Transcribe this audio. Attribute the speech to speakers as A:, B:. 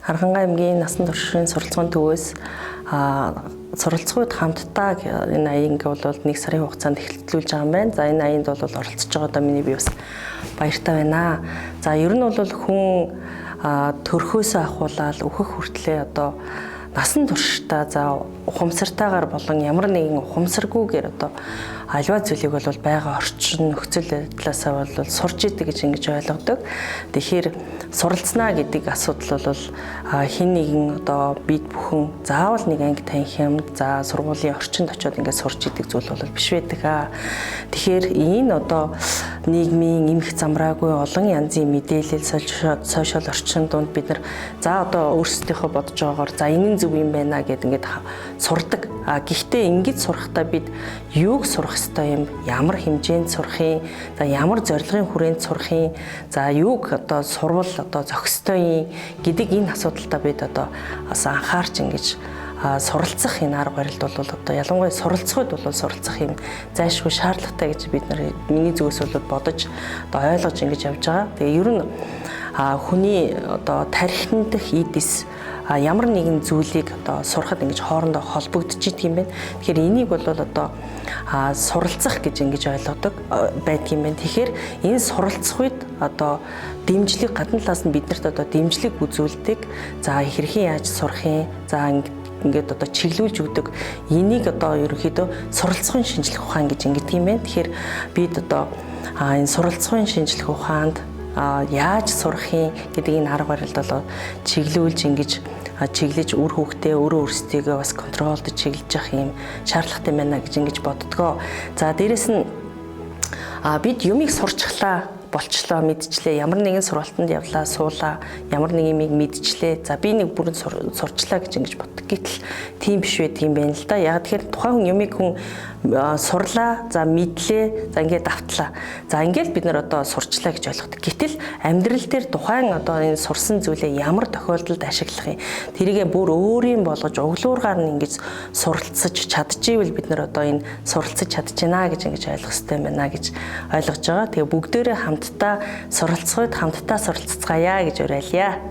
A: Архангай аймгийн насан туршийн суралцгын төвөөс суралцахуйд хамтдаа энэ аянг бол 1 сарын хугацаанд эхлүүлж байгаа юм байна. За энэ аянд бол оролцож байгаадаа миний би бас баяртай байна. За ер нь бол хүн төрхөөсөө ахуулаад өөхөх хүртлээр одоо насан туршдаа за ухамсартайгаар болон ямар нэгэн ухамсаргүйгээр одоо альва зүйлийг бол байгаа орчин нөхцөл байдлаасаа бол сурч идэг гэж ингэж ойлгодог. Тэгэхээр суралцнаа гэдэг асуудал бол хэн нэгэн одоо бид бүхэн заавал нэг анги танхи юм за сургуулийн орчинд очиод ингээд сурч идэг зүйл бол биш байдаг. Тэгэхээр энэ одоо нийгмийн эмх замраагүй олон янзын мэдээлэл сошиал орчин донд бид нар за одоо өөрсдийнхөө бодож байгаагаар за энэ нь зөв юм байна гэд ингээд сурдаг. А гэхдээ ингэж сурахтаа бид юуг сурах ёстой юм, ямар хэмжээнд сурах юм, за ямар зорилгын хүрээнд сурах юм, за юуг одоо сурвал одоо зохистой юм гэдэг энэ асуудалтай бид одоо бас анхаарч ингэж суралцах энэ арга барилд бол одоо ялангуяа суралцахад бол суралцах юм зайлшгүй шаардлагатай гэж бид нар миний зүгээс бол бодож одоо ойлгож ингэж явж байгаа. Тэгээ ер нь хүний одоо тархин дэх эд эс ямар нэгэн зүйлийг одоо сурахад ингэж хоорондоо холбогдож идэг юм байна. Тэгэхээр энийг бол одоо суралцах гэж ингэж ойлгодог байдаг юм байна. Тэгэхээр энэ суралцах үед одоо дэмжлэг гадна талаас нь биднэрт одоо дэмжлэг үзүүлдэг. За хэрхэн яаж сурах юм? За ингээд одоо чиглүүлж өгдөг. Энийг одоо ерөнхийдөө суралцахын шинжлэх ухаан гэж ингэдэг юм байна. Тэгэхээр бид одоо энэ суралцахын шинжлэх ухаанд яаж сурах юм гэдэг энэ арга барилд бол чиглүүлж ингэж чиглэж үр хүүхдээ өөрөө өөрсдийгөө бас контролдож чиглэж явах юм шаардлагатай байна гэж ингэж боддгоо. За дээрэс нь бид юмыг сурчглаа болчлоо, мэдчлээ. Ямар нэгэн сургалтанд явлаа, суулаа, ямар нэг юмыг мэдчлээ. За би нэг бүрэн сурчлаа гэж ингэж боддог. Гэтэл тийм биш байдаг юм байна л да. Яг тэгэхээр тухайн хүн юмыг хүн сурлаа, за мэдлээ, за ингээд давтлаа. За ингээд бид нар одоо сурчлаа гэж ойлгодог. Гэтэл амьдрал дээр тухайн одоо энэ сурсан зүйлээ ямар тохиолдолд ашиглах юм? Тэрийгээ бүр өөрийн болгож углуургаар нь ингэж суралцаж чадчихвэл бид нар одоо энэ суралцаж чадчихна гэж ингэж ойлгох хэрэгтэй байна гэж ойлгож байгаа. Тэгээ бүгдээрээ хамтдаа суралцахад хамтдаа суралцгаая гэж уриалъя.